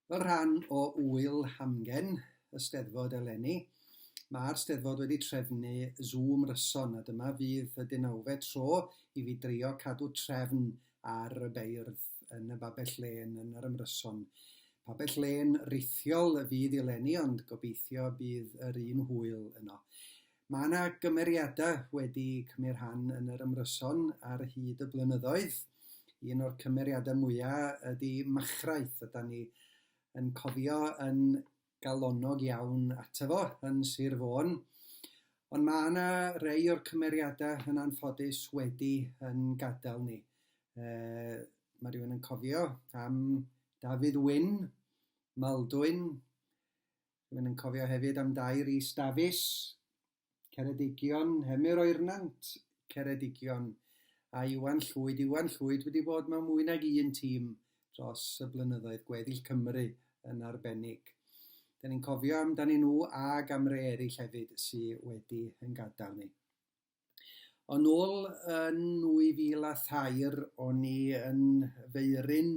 Fel rhan o ŵyl hamdden y Steddfod eleni, mae'r Steddfod wedi trefnu Zoom ryson a dyma fydd y deunawfed tro i fi drio cadw trefn ar y beirdd yn y Babell Lên yn yr ymryson. Pabell Lên rithiol fydd eleni ond gobeithio bydd yr un hwyl yno. Mae yna gymeriadau wedi cymryd rhan yn yr ymryson ar hyd y blynyddoedd. Un o'r cymeriadau mwyaf ydy Machraeth, a da ni yn cofio yn galonnog iawn ato fo yn Sir Fôn. Ond mae yna rei o'r cymeriadau yn anffodus wedi yn gadael ni. E, mae rhywun yn cofio am Dafydd Wyn, Maldwyn, rhywun yn cofio hefyd am Dai Rhys Dafis, Ceredigion, Emyr Oernant, Ceredigion, a Iwan Llwyd. Iwan Llwyd wedi bod mewn mwy nag un tîm dros y blynyddoedd, gweddill Cymru yn arbennig. Da ni'n cofio amdanyn nhw ag am rei eraill hefyd sydd wedi yn gadael ni. Ond nôl yn 2003 o'n i yn feuryn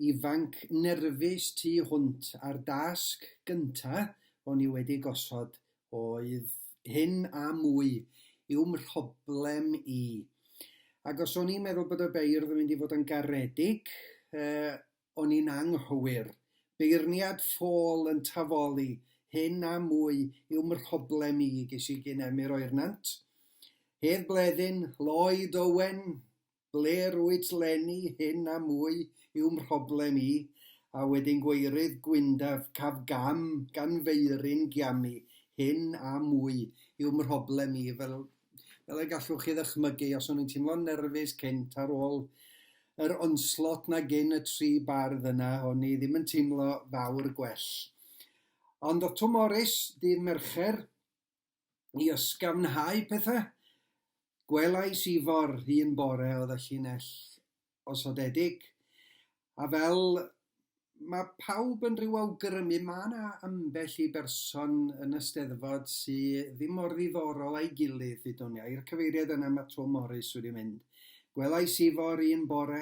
ifanc nerfus tu hwnt a'r dasg gynta o'n i wedi gosod oedd hyn a mwy yw mhroblem i. Ac os o'n i'n meddwl bod y beirdd yn mynd i fod yn garedig, eh, o'n i'n anghywir. Beirniad ffôl yn tafoli, hyn a mwy yw mhroblem i, ges i gyn Emyr Oernant. Hedd Bleddyn, Lloyd Owen, Ble rwyt 'leni, hyn a mwy yw mhroblem i, a wedyn Gweirydd Gwyndaf, caf gam gan Feuryn Giami, hyn a mwy yw mhroblem i, fel, fel y gallwch chi ddychmygu, os o'n i'n teimlo'n nerfus cynt ar ôl yr onslaught 'na gyn y tri bardd yna, o'n i ddim yn teimlo fawr gwell. Ond o'dd Twm Morys, dydd Mercher, i ysgafnhau pethau. Gwelais Ifor un bore oedd y llinell osodedig, a fel mae pawb yn rhyw awgrymu, mae yna ambell i berson yn y Steddfod sy ddim mor ddiddorol â'i gilydd, ddudwn ni, a i'r cyfeiriad yna mae Twm Morys wedi mynd. Gwelais Ifor un bore,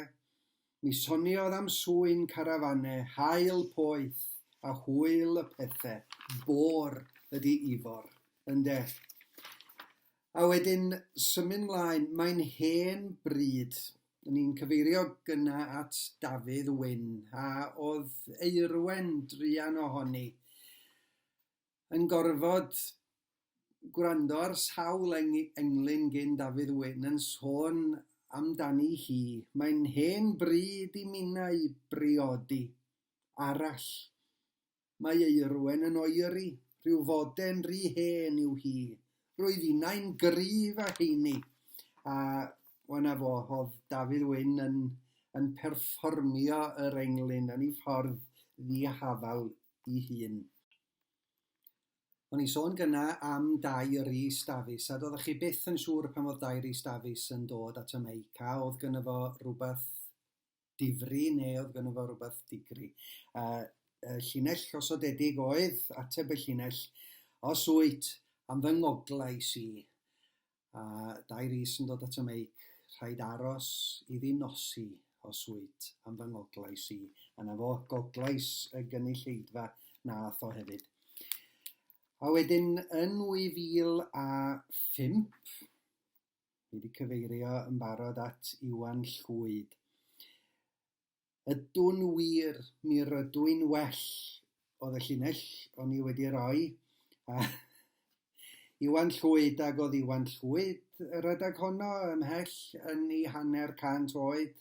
Mi soniodd am swyn carafane, haul poeth, a hwyl y pethe. Bôr ydi Ifor, ynde? A wedyn, symud mlaen, mae'n hen bryd. O'n i'n cyfeirio gynna at Dafydd Wyn, a o'dd Eirwen druan ohoni yn gorfod gwrando ar sawl englyn gyn Dafydd Wyn yn sôn amdani hi. Mae'n hen bryd i minnau briodi. Arall. Mae Eirwen yn oeri, rhyw foden rhy hen yw hi. Rwyf innau'n gryf a heini. A wel 'na fo, o'dd Dafydd Wyn yn yn perfformio yr englyn yn ei ffordd ddihafal 'i hun. O'n i'n sôn gynna am Dai Rees Dafis, a doeddech chi byth yn siŵr pan oedd Dai Rees Dafis yn dod at y meic, a oedd gynno fo rhywbeth difri neu oedd gynno fo rhywbeth digri. A y llinell osodedig oedd ateb y llinell, os wyt am fy ngoglais i. A Dai Rees yn dod at y meic, rhaid aros iddi nosi os wyt am fy ngoglais i. A 'na fo, goglais y gynulleidfa nath o hefyd. A wedyn yn 2005, fi 'di cyfeirio yn barod at Iwan Llwyd. Ydw'n wir, mi rydw i'n well, oedd y llinell o'n i wedi roi. A Iwan Llwyd, ag oedd Iwan Llwyd yr adeg honno ymhell yn ei hanner cant oed,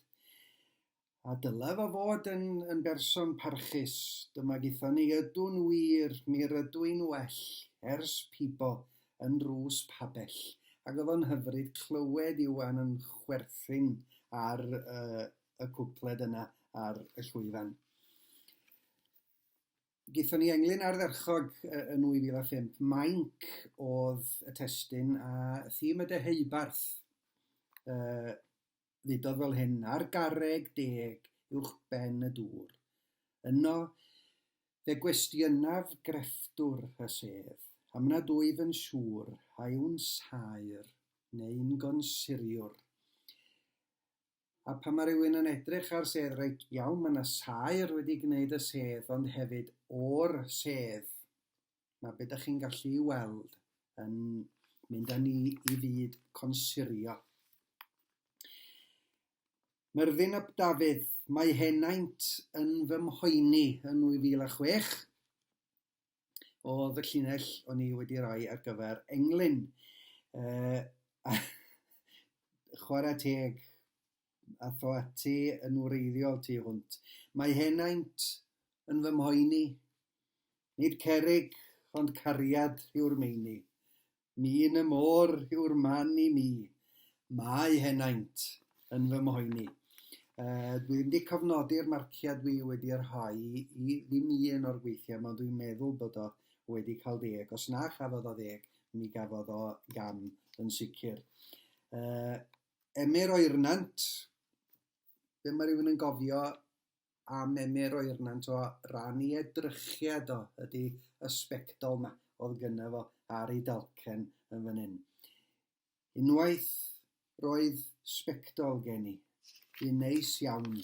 a dylai fo fod yn, yn berson parchus. Dyma gaethon ni, ydw'n wir, mi rydw i'n well, ers pibo yn nrws pabell. Ac oedd o'n hyfryd clywed Iwan yn chwerthin ar uh, y cwpled yna ar y llwyfan. Gaethon ni englyn ardderchog yn 2005, Mainc oedd y testun a thîm y Deheubarth uh, ddudodd fel hyn, ar garreg deg uwch ben y dŵr. Yno, fe gwestiynaf grefftwr y sedd, am nad wyf yn siŵr a yw'n saer neu'n gonsuriwr. A pan mae rhywun yn edrych ar sedd, reit, iawn, mae yna saer wedi gwneud y sedd, ond hefyd o'r sedd, mae be dych chi'n gallu ei weld yn mynd â ni i fyd consurio. Myrddin ap Dafydd, mae henaint yn fy mhoeni yn 2006. Oedd y llinell o'n i wedi rhoi ar gyfer englyn. Uh, chwarae teg, ath o ati yn wreiddiol tu hwnt. Mae henaint yn fy mhoeni. Nid cerrig, ond cariad yw'r meini. Min y môr yw'r man i mi. Mae henaint yn fy mhoeni. Uh, dwi ddim wedi cofnodi'r marciau dwi wedi rhoi i ddim un o'r gweithiau, ond dwi'n meddwl bod o wedi cael deg. Os na chafodd o ddeg, mi gafodd o gam yn sicr. Uh, Emyr Oernant, be mae rhywun yn gofio am Emyr Oernant o ran ei edrychiad o ydy y sbectol 'ma oedd gynno fo ar ei dalcen yn fan hyn. Unwaith roedd sbectol gen i, un neis iawn,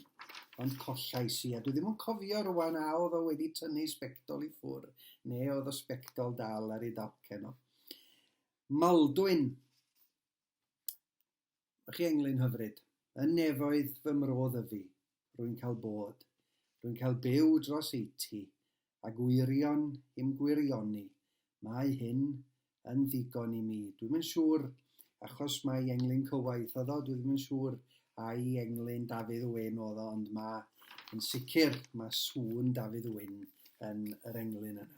ond collais i, a dwi ddim yn cofio rwan a oedd o wedi tynnu sbectol i ffwr neu oedd y sbectol dal ar ei dalcen o. Maldwyn. Chi englyn hyfryd. Yn nefoedd fy mro Ddyfi, rwy'n cael bod, rwy'n cael byw dros eiti, a gwirion i'm gwirioni, mae hyn yn ddigon i mi. Dwi'm yn siŵr, achos mai englyn cywaith oedd o, dwi ddim yn siŵr ai englyn Dafydd Wyn oedd o, ond mae, yn sicr, mae sŵn Dafydd Wyn yn yr englyn yna.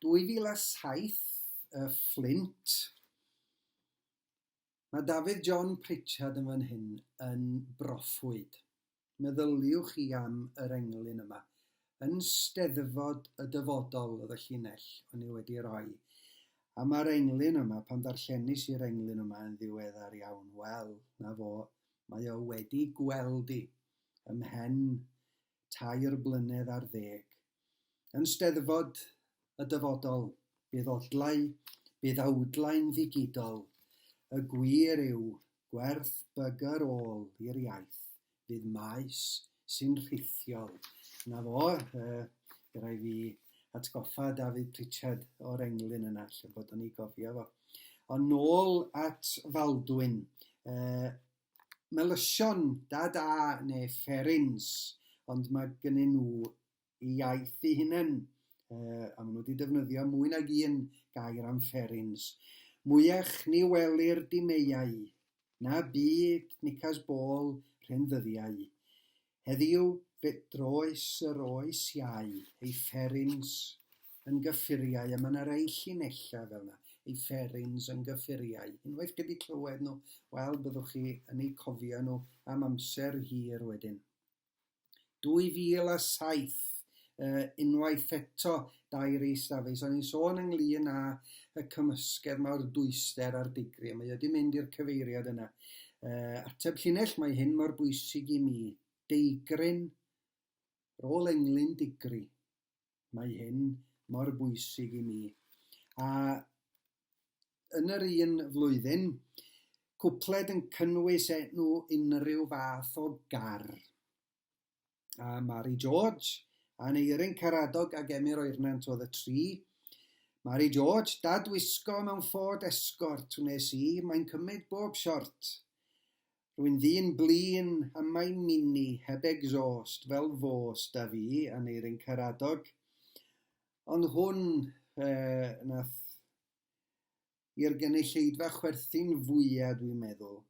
2007, y Fflint. Mae Dafydd John Pritchard yn fan hyn yn broffwyd. Meddyliwch chi am yr englyn yma. Yn Steddfod y dyfodol oedd y llinell o'n i wedi rhoi. A mae'r englyn yma, pan ddarllenis i'r englyn yma yn ddiweddar iawn, wel, 'na fo, mae o wedi gweld i ymhen tair blynedd ar ddeg. Yn Steddfod y dyfodol, bydd odlau, bydd awdlau'n ddigidol, y gwir yw, gwerth bugger all i'r iaith fydd maes sy'n rhithiol. 'Na fo, yy, by' raid fi atgoffa Dafydd Pritchard o'r englyn yna, lle bod o'n ei gofio fo. Ond nôl at Faldwyn, yy, melysion, da da neu fferins, ond mae gynnyn nhw iaith eu hunain, yy, a maen nhw wedi defnyddio mwy nag un gair am fferins. Mwyach ni welir dimeiau, na byd nicas bôl rhen ddyddiau. Heddiw fe droes yr oes iau ei fferins yn gyffuriau, a mae 'na rai llinellau fel 'na, ei fferins yn gyffuriau. Unwaith chi 'di clywed nhw, wel, byddwch chi yn eu cofio nhw am amser hir wedyn. 2007, uh, unwaith eto, Dai Rees Davies. O'n i'n sôn ynglyn â y cymysgedd mawr dwyster a'r digri, a mae wedi mynd i'r cyfeiriad yna. Uh, ateb llinell, mae hyn mor bwysig i mi. Deigryn, rôl englyn digri. Mae hyn mor bwysig i mi. A yn yr un flwyddyn, cwpled yn cynnwys enw unrhyw fath o gar. A Mari George, Aneurin Caradog ac Emyr Oernant oedd y tri. Mari George, dadwisgo mewn Ford Escort wnes i, mae'n cymryd bob siort. Rwy'n ddyn blin am mai Mini heb exhaust fel fo s'da fi, Aneurin Caradog. Ond hwn eh, nath i'r gynulleidfa chwerthin fwya dwi'n meddwl.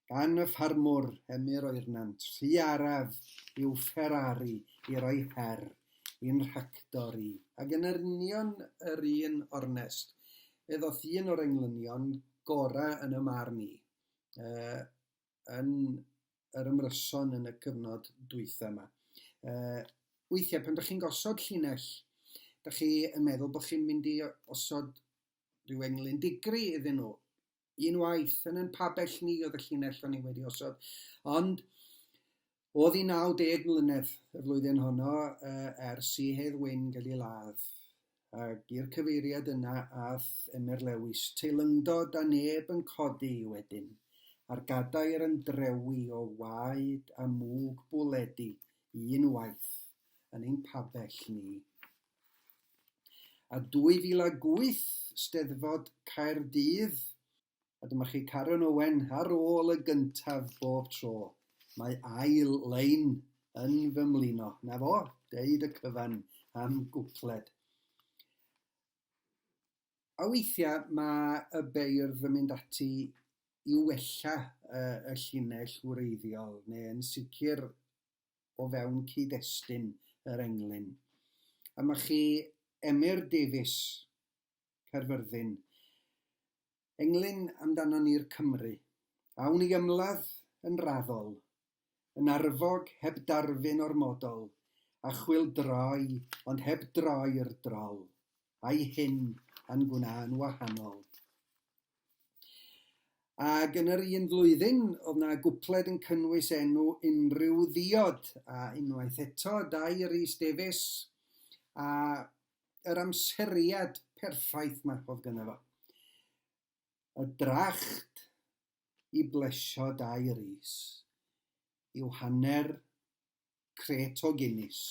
Gan y ffarmwr, Emyr Oernant, rhy araf yw Ferrari i roi her i'n rhactor i. Ac yn yr union yr un ornest, fe ddoth un o'r englynion gora yn y marn i. uh, yn yr ymryson yn y cyfnod dwytha yma. Uh, weithiau, pan ydych chi'n gosod llinell, ydych chi yn meddwl bod chi'n mynd i osod rhyw englyn digri iddyn nhw. Un waith, yn yn pabell ni oedd y llinell o'n i wedi osod. Ond oedd hi 90 mlynedd y flwyddyn honno uh, ers i Hedd Wyn gael ei ladd. Ac i'r cyfeiriad yna ath Emyr Lewis, teilyngdod a neb yn codi wedyn. a'r gadair yn drewi o waed a mwg bwledi un waith yn ein pabell ni. A 2008, Steddfod Caerdydd, a dyma chi Karen Owen ar ôl y gyntaf bob tro. Mae ail lein yn fy mlino. Na fo, deud y cyfan am gwpled. A weithiau mae y beirdd yn mynd ati i wella y llinell wreiddiol, neu yn sicr o fewn cyd-destun yr englyn. A mae chi Emyr Davies, Caerfyrddin. Englyn amdano ni'r Cymry. Awn i ymladd yn raddol, yn arfog heb darfu'n ormodol, a chwyldroi ond heb droi'r drol, a'i hyn a'n gwna'n wahanol. Ac yn yr un flwyddyn, oedd 'na gwpled yn cynnwys enw unrhyw ddiod, a unwaith eto, Dai Rees Davies, a yr amseriad perffaith 'ma oedd gynno fo. Y dracht i blesio Dai Rees yw hanner crêt o Guinness,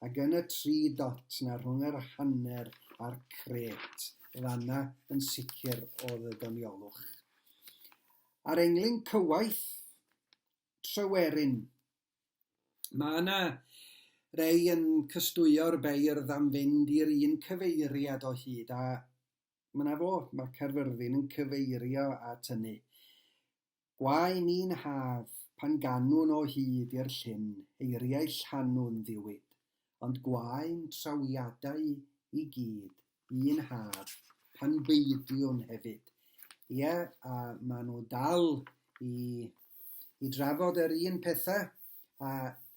ac yn y tri dot 'na rhwng yr hanner a'r crêt, fan'na yn sicr oedd y doniolwch. A'r englyn cywaith, Tryweryn. Mae yna rei yn cystwyo'r beirdd am fynd i'r un cyfeiriad o hyd, a ma' 'na fo, mae Caerfyrddin yn cyfeirio at hynny. Gwae ni'n haf, pan ganwn o hyd i'r llyn, eiriau llanw'n ddiwyd, ond gwae'n trawiadau i gyd, un haf, pan beidiwn hefyd. Ie, a maen nhw dal i i drafod yr un pethau, a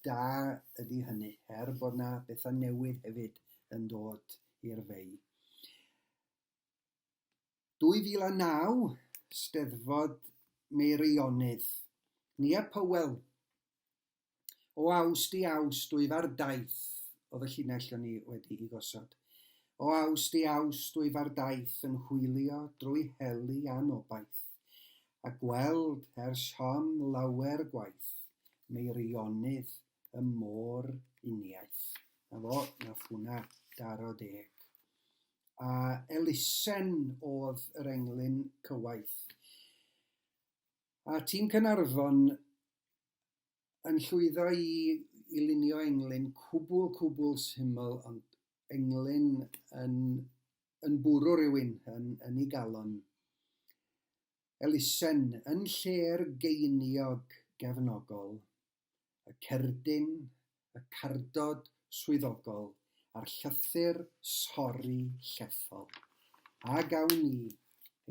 da ydy hynny, er bod 'na bethau newydd hefyd yn dod i'r fei. 2009, Steddfod Meirionnydd. Nia Powell. O Awst i Awst wyf ar daith, oedd y llinell o'n i wedi'i gosod. O Awst i Awst wyf ar daith yn hwylio drwy heli anobaith, a gweld er siom lawer gwaith Meirionnydd y môr uniaith. Na fo, nath hwnna daro deg. A elusen oedd yr englyn cywaith. A tîm Caernarfon yn llwyddo i, i lunio englyn cwbl, cwbl syml, ond englyn yn, yn bwrw rhywun yn, yn ei galon. Elusen yn lle'r geiniog gefnogol, y cerdyn, y cardod swyddogol a'r llythyr sori llethol. A gawn ni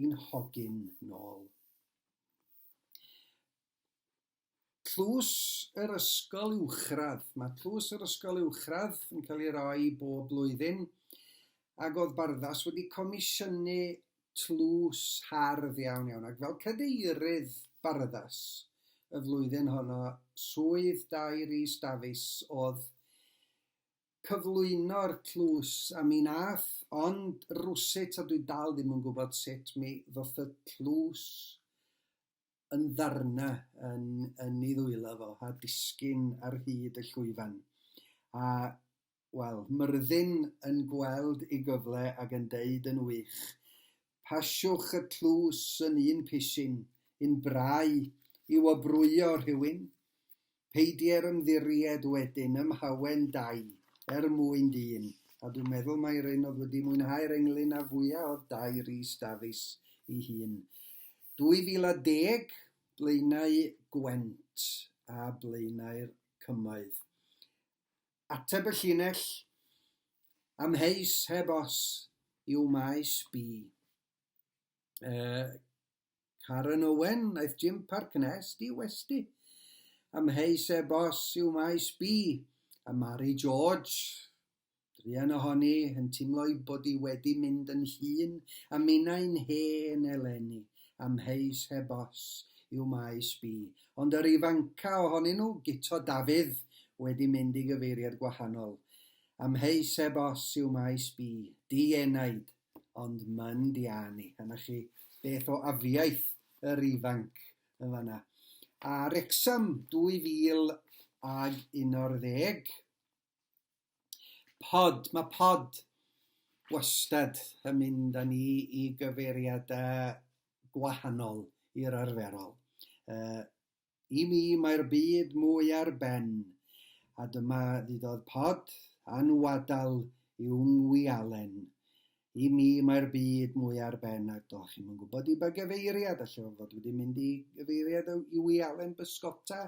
ein hogyn nôl? Tlws yr ysgol uwchradd. Mae tlws yr ysgol uwchradd yn cael ei roi bob blwyddyn, ac oedd Barddas wedi comisiynu tlws hardd iawn iawn, ac fel cadeirydd Barddas y flwyddyn honno, swydd Dai Rees Dafis oedd cyflwyno'r tlws, a mi nath, ond rywsut, a dwi dal ddim yn gwybod sut, mi ddoth y tlws yn ddarna yn yn ei ddwylo fo a disgyn ar hyd y llwyfan. A, wel, Myrddin yn gweld ei gyfle ac yn deud yn wych, Pasiwch y tlws yn un pisyn, un brau i wobrwyo rhywun. Peidier ymddiried wedyn ym mhawen Dai er mwyn dyn, a dwi'n meddwl mai'r un oedd wedi mwynhau'r englyn a fwya oedd Dai Rees Dafis ei hun. 2010, Blaenau Gwent a Blaenau'r Cymoedd. Ateb y llinell, amheus heb os, yw maes B. Uh, Karen Owen, aeth Jim Parc Nest i westy. Amheus heb os yw maes B. A Mari George, druan ohoni, yn teimlo ei bod hi wedi mynd yn hŷn, a minnau'n hen eleni. Amheus heb os yw maes B. Ond yr ifanca ohonyn nhw, Guto Dafydd, wedi mynd i gyfeiriad gwahanol. Amheus heb os yw maes B. Di-enaid, Ond myn diani, a 'na chi beth o afiaith yr ifanc yn fanna. A Wrecsam 2011. Pod, mae pod wastad yn mynd â ni i gyfeiriadau gwahanol i'r arferol. I mi mae'r byd mwy ar ben, a dyma ddudodd Pod anwadal i'w ngwialen. I mi mae'r byd mwy ar ben, a do'ch chi'm yn gwybod i ba gyfeiriad, alle fo fod wedi mynd i gyfeiriad i wialen bysgota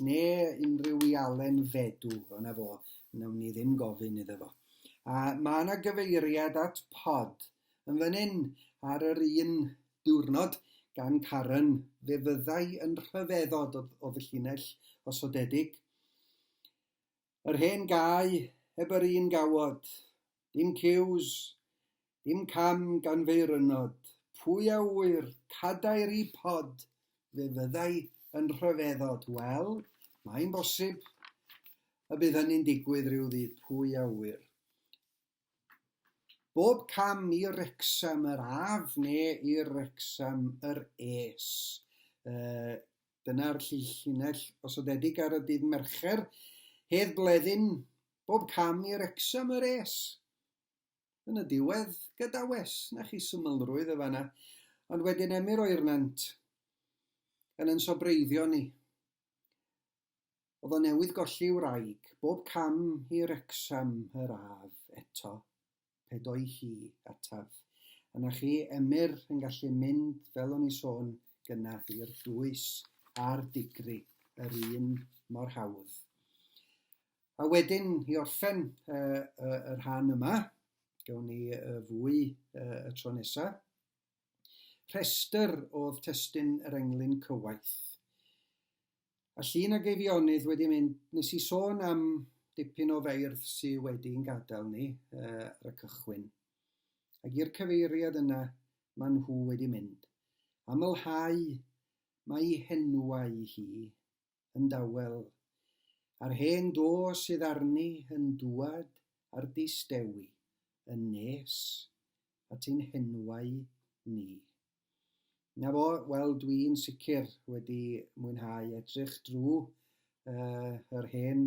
neu unrhyw wialen fedw, yna fo, wnawn ni ddim gofyn iddo fo. A mae yna gyfeiriad at Pod yn fan hyn ar yr un Diwrnod gan Karen, fe fyddai yn rhyfeddod oedd y llinell osodedig. Yr hen gae heb yr un gawod, dim ciws, dim cam gan feirynod, pwy a ŵyr, cadair i pod, fe fyddai yn rhyfeddod. Wel, mae'n bosib y bydd hynny'n digwydd rhyw ddydd, pwy a ŵyr. Bob cam i Wrecsam yr af neu i Wrecsam yr es. Dyna'r llinell osodedig ar y dydd Mercher. Hedd Bleddyn, bob cam i Wrecsam yr es. Yn y diwedd, gadawes, 'na chi symlrwydd y fanna. Ond wedyn Emyr Oernant yn yn sobreiddio ni. Oedd o newydd golli wraig, bob cam i Wrecsam yr af eto, pe doi hi ataf. A 'na chi, Emyr yn gallu mynd, fel o'n i'n sôn gynna, i'r dwys a'r digri yr un mor hawdd. A wedyn, i orffen y, y, y rhan yma, gawn ni fwy y tro nesa. Rhestr oedd testun yr englyn cywaith. A Llun ag Eifionydd wedi mynd, nes i sôn am dipyn o feirdd sy wedi'n gadael ni ar y cychwyn. Ac i'r cyfeiriad yna ma nhw wedi mynd. Amlhau mae ei henwau hi yn dawel, a'r hen do sydd arni yn dŵad a'r distewi yn nes at ein henwau ni. 'Na fo, wel dwi'n sicr wedi mwynhau edrych drwy yr hen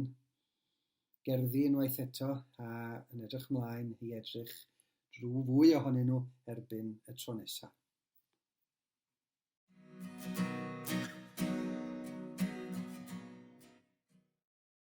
gerddi unwaith eto a yn edrych mlaen i edrych drwy fwy ohonyn nhw erbyn y tro nesaf.